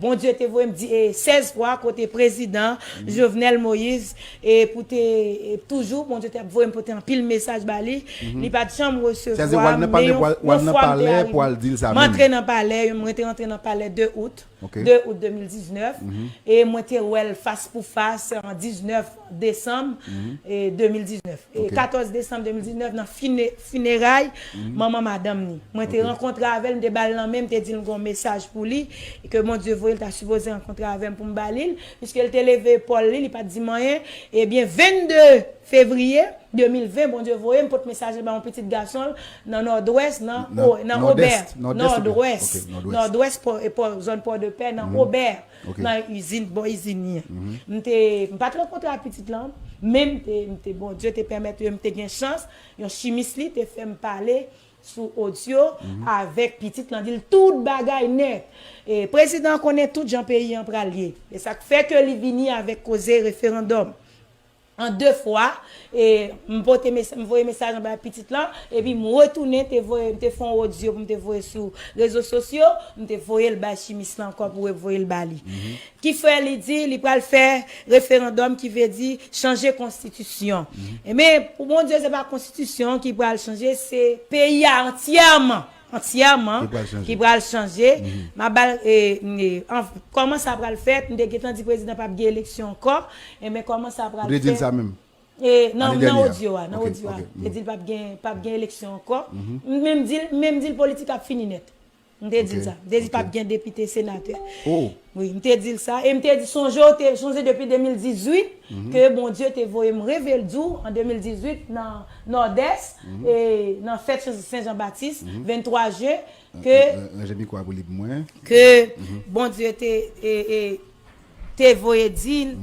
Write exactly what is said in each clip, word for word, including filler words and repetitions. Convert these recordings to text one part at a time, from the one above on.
Bondye te voye m di, e, sèz fwa kote prezidan Jovenel Moïse, e, pou te, e, toujou, Bondye te ap voye m pote anpil mesaj ba li. Li pa t janm resevwa m, men yon, yon fwa m te al, m antre nan palè, mwen te antre nan palè de out, de out de mil diznèf, e mwen te wè l fas pou fas an diznèf desanm, e, de mil diznèf. E katòz desanm de mil diznèf, nan fine-, fineray manman madanm ni. Mwen te rankontre avè l, m te ba l lanmen, m te di l m gen yon mesaj pou li, e ke Bondye voye l ta sipoze rankontre avè m pou m ba li l, piske l te leve epòl li, li pa t di m anyen. Ebyen, vennde fevriye de mil ven, Bondye voye m pote mesaj la ba yon pitit gason l nan Nòdwès, nan, nan Obè, Nòdwès, Nòdwès, Pò, e Pò, zòn Pòdepè, nan Obè, nan izin, bò izin li an. M te, m pa t rankontre ak pitit lan, men m te, m te, Bondye te pèmèt m te gen chans, yon chimis li te fè m pale sou odyo avèk pitit lan, di l tout bagay nèt. E prezidan konnen tout jan peyi an pral ye. E sa k fè ke li vini avèk koze referandòm an de fwa, e m pote mes-, m voye mesaj anba pitit lan, epi m retounen, te voye, m te fè yon odyo pou m te voye sou rezo sosyo, m te voye l bay chimis lan ankò pou revoye l ba li. Ki fè li di li pral fè referandòm, ki vle di chanje konstitisyon. Ebyen, pou Bondye, se pa konstitisyon ki pral chanje, se peyi a antyèman, antyèman ki pral chanje. M ap ba l, e, e, an, kòman sa pral fèt, m te gentan di prezidan p ap gen eleksyon ankò, ebyen, kòman sa pral fèt? Ou te di l sa menm? E, nan, nan odyo a, nan odyo a. Te di l p ap gen, p ap gen eleksyon ankò. M menm di l, m menm di l politik ap fini nèt. M te di l sa. M te di p ap gen depite, senatè. Wi, m te di l sa. E m te di, sonje, w te sonje depi de mil dizuit ke Bondye te voye m revele di w an de mil dizuit nan Nòdès, e nan fèt Sen Jan Batis, venntwa jen, ke, ranje mikwo a pou li pou mwen, ke Bondye te, e, e, te voye di l.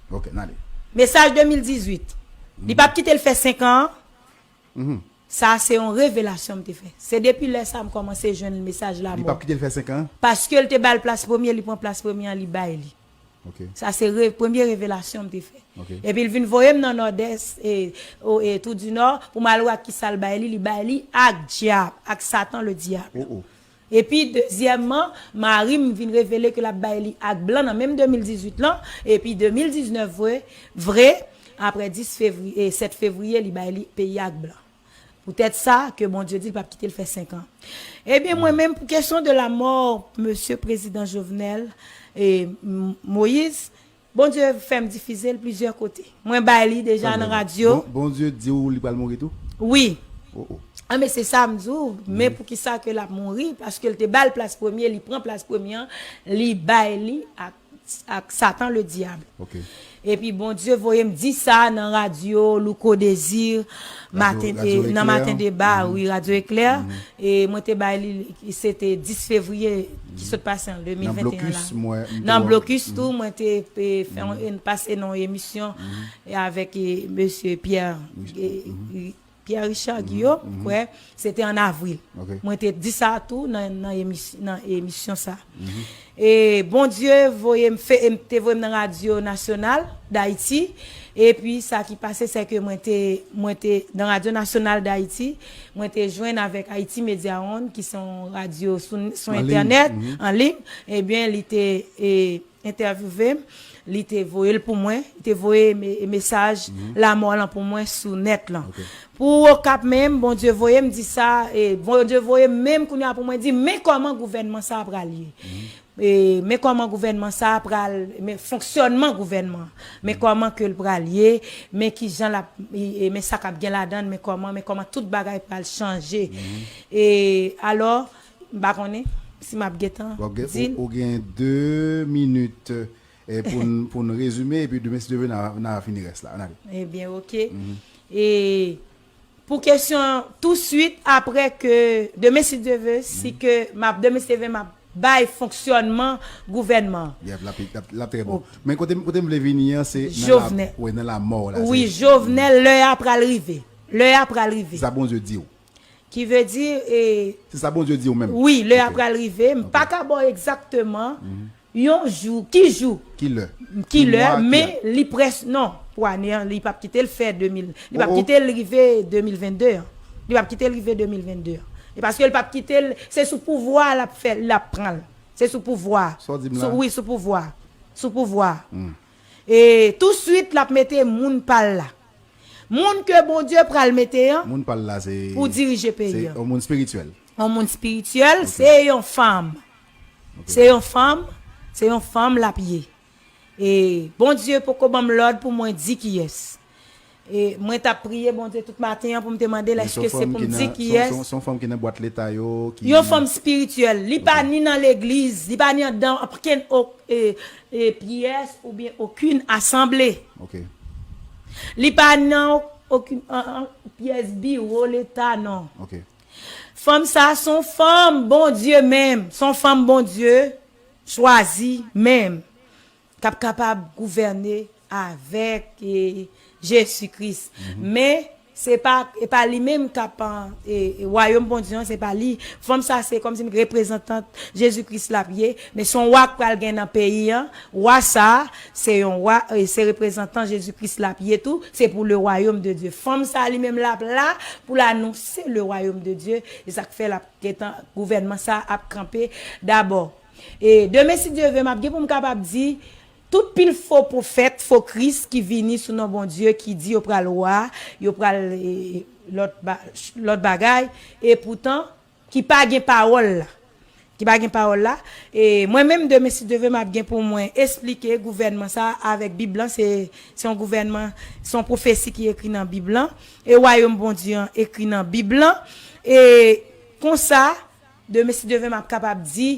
Ok, n ale. Mesaj de mil dizuit. Li p ap kite l fè senk an. Sa se yon revelasyon m te fè. Se depi lè sa m kòmanse jwenn mesaj lanmò. Li p ap kite l fè senk an? Paske l te ba l plas premye, li pran plas premye an, li bay li. Sa se re-, premye revelasyon m te fè. Epi l vin voye m nan Nòdès, e, o, e, Tou di Nò, pou m al wè ak kisa l bay li, li bay li ak dyab, ak Satan le diable. Epi, dezyèmman, mari m vin revele ke l ap bay li ak blan nan menm de mil dizuit lan, epi de mil diznèf vre, vre, apre dis fevriye, e, sèt fevriye, li bay li peyi ak blan. Poutèt sa, ke Bondye di l p ap kite l fè senk an. Ebyen, mwen menm, pou kesyon de la mò, mesye prezidan Jovenel, e, M-, Moïse, Bondye fè m difize l plizyè kote. Mwen bay li deja nan radyo. Bon, Bondye di w li pral mouri tou? Wi. Oh, oh. A, men se sa m di w. Men poukisa ke l ap mouri? Paske l te ba l plas premye, li pran plas premye an, li bay li ak, ak Satan le diable. Epi Bondye voye m di sa nan radyo Louko Désir, maten, e, nan Maten Deba, wi, Radyo Eklè. E mwen te bay li, se te dis fevriye ki sot pase an de mil venteyen la. Nan Blokis tou, mwen te, e, fè yon, pase nan yon emisyon, e, avèk, e, mesye Pierre, e, e, Pierre Richard Guillaume, m kwè, se te an avril. Mwen te di sa tou nan, nan emis-, nan emisyon sa. E Bondye voye m fè, e m te voye m nan Radyo Nasyonal Dayiti. Epi sa ki pase, se ke mwen te, mwen te nan Radyo Nasyonal Dayiti, mwen te jwenn avèk Haiti Media One, ki se yon radyo sou, sou entènèt, an liy. Ebyen, li te, e, entèvyouve m, li te voye l pou mwen, li te voye me-, mesaj lanmò lan pou mwen sou nèt lan. Pou Okap menm, Bondye voye m di sa, e Bondye voye m menm kounye a pou mwen di, men kòman gouvènman sa a pral ye. E, men kòman gouvènman sa a pral, men fonksyònman gouvènman, men kòman ke l pral ye, men kijan l ap, e, e, men sa k ap gen ladan l, men kòman, men kòman tout bagay pral chanje. E, alò, m pa konnen si m ap gentan di l. Ou, ou gen de minit, e, pou n, pou n rezime, epi demen, si Dye vle, n a, n a fini rès la. Ann ale. Ebyen, oke. E pou kesyon, touswit apre ke, demen, si Dye vle, si ke m ap, demen, si Dye vle, m ap bay fonksyònman gouvènman. Yep, l ap, l ap, l ap trè bon. Men kote, kote m vle vini an, se nan la, wi, nan lamò la. Wi, Jovenel, lè a pral rive. Lè a pral rive. Sa Bondye di w. Ki vle di, e, se sa Bondye di w menm. Wi, lè a pral rive. M pa ka ba w egzakteman yon jou, ki jou, ki lè, ki lè, men li près, non, pou ane an, li p ap kite l fè de mil, li p ap kite l rive de mil vennde an. Li p ap kite l rive de mil vennde an. E paske l p ap kite l, se sou pouvwa l ap fè, l ap pran l. Se sou pouvwa. Sa w di m la? Wi, sou pouvwa. Sou pouvwa. E touswit, l ap mete moun pa l la. Moun ke Bondye pral mete an. Moun pa l la se. Pou dirije peyi an. Se yon moun espirityèl. Yon moun espirityèl, se yon fanm. Se yon fanm, se yon fanm l ap ye. E Bondye poko ban m lòd pou mwen di kiyès. E mwen t ap priye Bondye tout maten an pou m te mande l èske se pou m di kiyès. Se yon fanm ki nan bwat leta yo. Yon fanm espirityèl. Li pa ni nan legliz, li pa ni andan okenn pyès oubyen okenn asanble. Li pa nan okenn pyès biwo leta, non. Fanm sa a se yon fanm Bondye menm, se yon fanm Bondye chwazi menm, k ap kapab gouvène avèk Jezi Kris. Men, se pa, e pa li menm k ap, e, e, wayòm Bondye an, se pa li. Fanm sa a se kòmsi reprezantant Jezi Kris l ap ye, men se yon wa k pral gen nan peyi an. Wa sa a, se yon wa, e, se reprezantan Jezi Kris l ap ye tou, se pou le royaume de Dieu. Fanm sa a li menm l ap la pou l anonse le royaume de Dieu, e sa k fè l ap gentan, gouvènman sa a ap kanpe dabò. E demen, si Dye vle, m ap gen pou m kapab di, tout pil fo pwofèt, fo Kris ki vini sou non Bondye, ki di yo pral wa, yo pral, e, lòt ba-, lòt bagay, e poutan, ki pa gen pawòl la. Ki pa gen pawòl la. E mwen menm, demen, si Dye vle, m ap gen pou mwen esplike gouvènman sa a avèk Bib lan. Se, se yon gouvènman, se yon pwofesi ki ekri nan Bib lan. E wayòm Bondye an ekri nan Bib lan. E konsa, demen, si Dye vle, m ap kapab di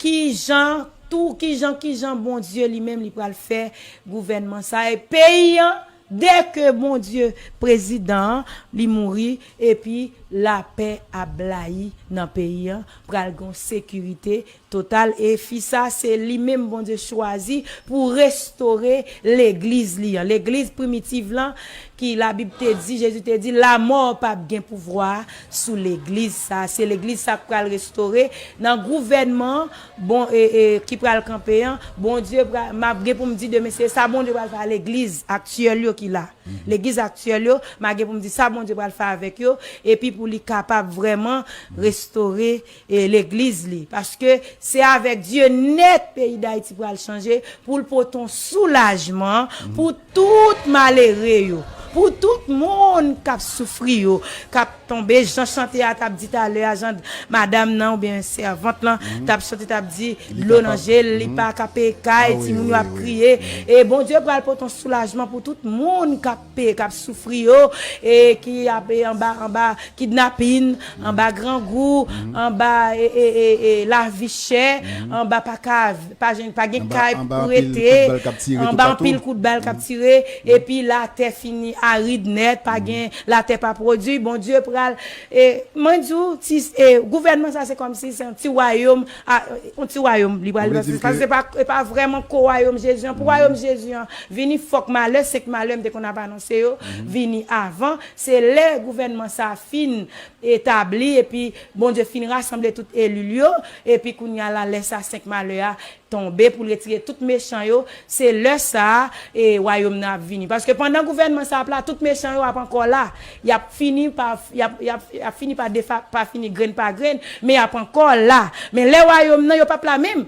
kijan, tou, kijan, kijan Bondye li menm li pral fè gouvènman sa a. E peyi an, dèke Bondye, prezidan an, li mouri, epi lapè ap blayi nan peyi an, pral gen sekirite total. E fi sa, se li menm Bondye chwazi pou restore legliz li an. Legliz primitiv lan, ki Labib te di, Jezi te di, lamò p ap gen pouvwa sou legliz sa. Se legliz sa k pral restore nan gouvènman, bon, e, e, ki pral kanpe an. Bondye pral, m ap gen pou m di demen, se sa Bondye pral fè a legliz aktyèl yo ki la. Legliz aktyèl yo, m ap gen pou m di sa Bondye pral fè avèk yo, epi pou li kapab vrèman restore, e, legliz li. Paske se avèk Dye nèt peyi Dayiti pral chanje, pou l pote yon soulajman pou tout malere yo, pou tout moun k ap soufri yo, k ap tonbe, jan chante a t ap di talè a, jan madanm nan oubyen sèvant lan t ap chante, t ap di dlo nan je l, li pa ka peye kay, timoun yo ap kriye. E Bondye pral pote yon soulajman pou tout moun k ap peye, k ap soufri yo, e ki ap, e, anba, anba kidnapin, anba grangou, anba, e, e, e, e, lavi chè, anba pa ka, pa jwenn, pa gen kay pou rete, anba anpil kout bal k ap tire, epi latè fini arid nèt, pa gen, latè pa pwodui. Bondye pral, e, mwen di w, ti, e, gouvènman sa se kòmsi se yon ti wayòm, a, yon ti wayòm li pral, paske se pa, se pa vrèman ko wayòm Jezi an. Pou wayòm Jezi an vini, fòk malè, senk malè m te konn ap anonse yo, vini avan. Se lè gouvènman sa fin etabli, epi Bondye fin rasanble tout eli l yo, epi kounye a la, lè sa senk malè a tonbe pou l retire tout mechan yo, se lè sa a, e, wayòm nan ap vini. Paske pandan gouvènman sa ap la, tout mechan yo ap ankò la. Y ap fini pa, y ap, y ap, y ap fini pa defa-, pa fini grenn pa grenn, men y ap ankò la. Men lè wayòm nan, yo p ap la menm.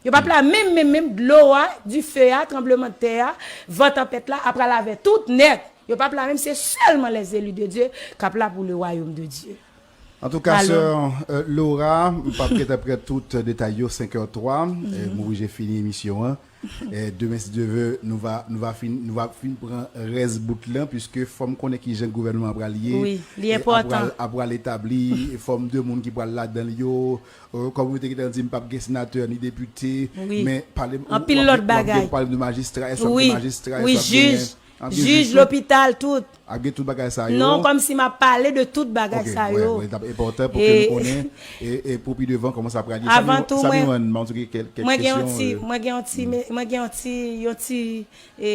Yo p ap la menm, menm, menm. Dlo a, dife a, tranblemanntè a, van tanpèt la, ap pral avè tout nèt. Yo p ap la menm, se sèlman les élus de Dieu k ap la pou le royaume de Dieu. Antouka, sè, euh, Laura, m p ap gentan pran tout detay yo, senk è twa, euh, m oblije fini emisyon an. E demen, si Dye vle, nou va, nou va fin, nou va fin pran rès bout lan, piske fò m konnen kijan gouvènman an pral ye. Wi, li enpòtan. Ap pral etabli, fòm de moun ki pral ladan l yo. Kòm ou te gentan di, m p ap gen senatè ni depite, men pale m, anpil lòt bagay. Pale m de majistra, èske w ap gen majistra, èske w ap gen, jij, jij, lopital, tout. Ap gen tout bagay sa yo. Non, kòmsi m ap pale de tout bagay sa yo. Wi, wi, t ap enpòtan pou ke nou konnen, e, e pou pi devan kòman sa pral ye. Avan tou, mwen, mwen gen yon ti, mwen gen yon ti, mwen gen yon ti, yon ti, e,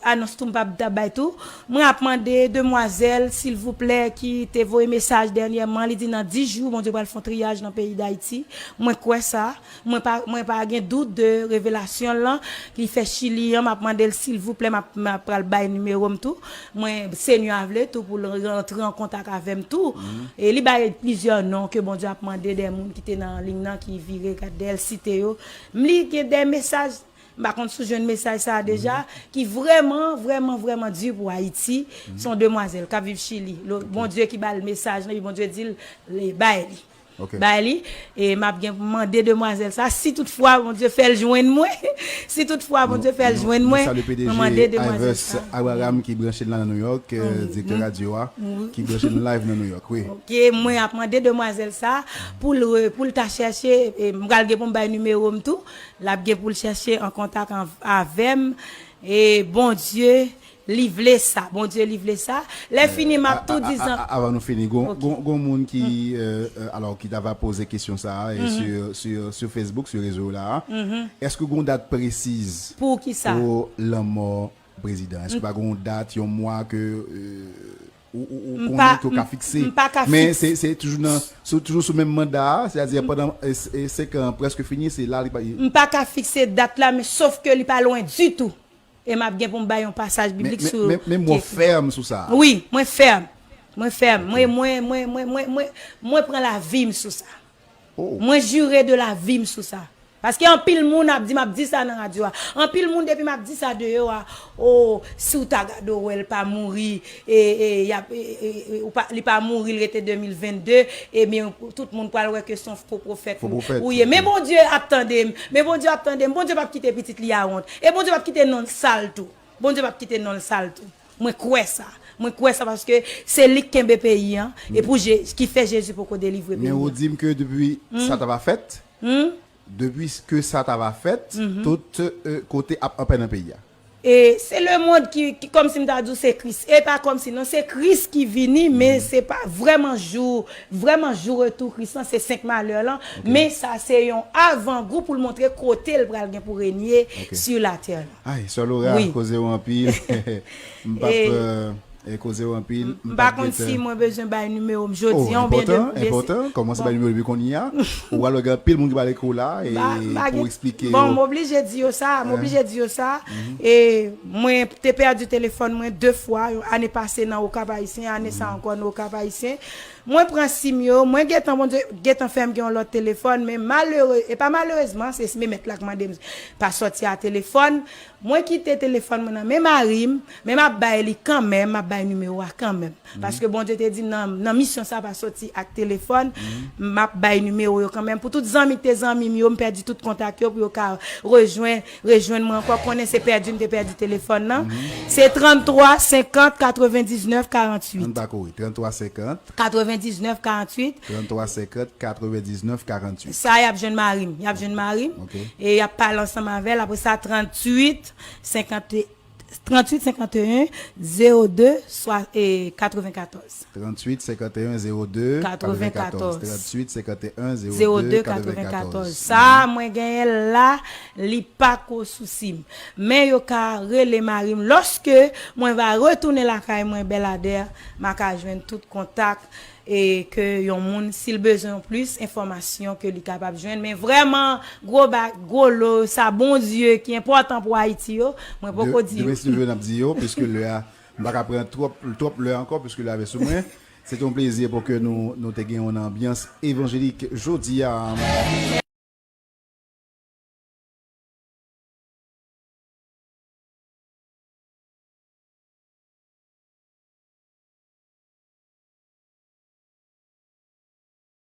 Anons tou m p ap ta bay tou. Mwen ap mande demwazèl, silvouplè, ki te voye mesaj dènyèman, li di nan dis jou, Bondye pral fè yon triyaj nan peyi Dayiti. Mwen kwè sa. Mwen pa, mwen pa gen dout de revelasyon l lan. Li fè Chili an, m ap mande l silvouplè, m ap, m ap pral bay nimewo m tou. Mwen, Senyè a vle tou pou l rantre an kontak avè m tou. E li bay plizyè non ke Bondye ap mande de moun ki te nan liy nan, ki vire gad dèyè l site yo. M li gen de mesaj, m pa konn si w jwenn mesaj sa a deja, ki vrèman, vrèman, vrèman di pou Ayiti. Se yon demwazèl k ap viv Chili. Lo-, Bondye ki ba l mesaj lan, epi Bondye di l, le, bay li. Bay li, e m ap gen pou mande demwazèl sa, si toutfwa Bondye fè l jwenn mwen, si toutfwa Bondye fè l jwenn mwen, mwen mande demwazèl sa. Abraham ki branche n la nan New York, euh, direktè radyo a, ki branche n live nan New York, wi. Ok, mwen ap mande demwazèl sa pou l re-, pou l ta chèche, e m pral gen pou m bay nimewo m tou, l ap gen pou l chèche an kontak an-, avè m, e Bondye, li vle sa, Bondye li vle sa. Lè fini, m ap tou di zan. Avan nou fini, gon, gon, gon moun ki, euh, euh, alò, ki ta va poze kesyon sa a, e sur, sur, sur Facebook, sur rezo la a. Èske gon dat presiz pou lanmò prezidan? Èske pa gon dat, yon mwa ke, euh, ou, ou, ou konnen ke w ka fikse? Men se, se toujou nan, se toujou sou menm manda a, sètadi pandan, e, e, senk an prèske fini, se la li pa. M pa ka fikse dat la, men sof ke li pa lwen ditou. E m ap gen pou m bay yon pasaj biblik sou kesyon. Men, men, men, men mwen fèm sou sa. Wi, mwen fèm. Mwen fèm. Mwen, mwen, mwen, mwen, mwen, mwen, mwen pran lavi m sou sa. Mwen jire de lavi m sou sa. Paske anpil moun ap di, m ap di sa nan radyo a. Anpil moun depi m ap di sa deyò a, o, si w ta gade w wè l pa mouri, e, e, y ap, e, e, e, ou pa, li pa mouri, l rete de mil vennde, ebyen, tout moun pral wè ke se yon fo pwofèt ou ye. Men Bondye ap tande m. Men Bondye ap tande m. Bondye p ap kite pitit li a wont. E Bondye p ap kite non l sal tou. Bondye p ap kite non l sal tou. Mwen kwè sa. Mwen kwè sa paske se li k kenbe peyi an. E pou Je-, ki fè Jezi poko delivre peyi an. Men ou di m ke depi sa ta va fèt, depi ke sa ta va fèt, tout, euh, kote ap anpè nan peyi a. E se lemonn ki, ki kòmsi m ta di w se Kris. E pa kòmsi non, se Kris ki vini, men se pa vrèman jou, vrèman jou retou Kris lan, se senk malè lan. Men sa se yon avangou pou l montre kote l pral gen pou renye sur la terre lan. Ay, sè Laura, koze w anpil. M p ap, euh, e koze w anpil. M pa konn si mwen bezwen bay nimewo m jodi an oubyen demen. Enpòtan, enpòtan. Kòmanse bay nimewo depi kounye a. Ou pral wè gen anpil moun ki pral ekri w la e pou eksplike yo. Bon, m oblije di yo sa, m oblije di yo sa. E mwen te pèdi telefòn mwen de fwa, ane pase nan Okap Ayisyen, ane sa ankò nan Okap Ayisyen. Mwen pran sim yo, mwen gentan, Bondye gentan fè m gen yon lòt telefòn, men malere-, e pa malerezman, se, se mèt la k mande m pa sòti a telefòn. Mwen kite telefòn mwen nan men mari m, men m ap bay li kanmenm, m ap bay nimewo a kanmenm. Paske Bondye te di m nan, nan misyon sa pa soti ak telefòn, m ap bay nimewo yo kanmenm. Pou tout zanmi ki te zanmi m yo, m pèdi tout kontak yo pou yo ka rejwenn, rejwenn mwen ankò. Konnen se pèdi m te pèdi telefòn nan. Se tranntwa senkant katrevendiznèf karanntuit. Ann pa kouri, tranntwa senkant. Katrevendiznèf karanntuit. Tranntwa senkant katrevendiznèf karanntuit. Sa y ap jwenn mari m, y ap jwenn mari m. E y ap pale ansanm avè l. Apre sa, tranntuit senkant, tranntuit senkanteyen zewo de swa, e, katrevenkatòz. Tranntuit senkanteyen zewo de katrevenkatòz. Tranntuit senkanteyen zewo de katrevenkatòz. Sa, mwen genyen l la, li pa ko sousi m. Men yo ka rele mari m. Lòske mwen va retounen lakay mwen, Bèladè, m a ka jwenn tout kontak e ke yon moun, si l bezwen yon plis enfòmasyon, ke li kapab jwenn. Men vrèman, gwo ba-, gwo lo, sa Bondye ki enpòtan pou Ayiti yo, mwen poko di yo. Demen si Dye vle, n ap di yo, piske lè a, m pa ka pran twòp, twòp lè ankò, piske lè a vin sou mwen. Se te yon plezi pou ke nou, nou te gen yon anbyans evanjelik jodi a.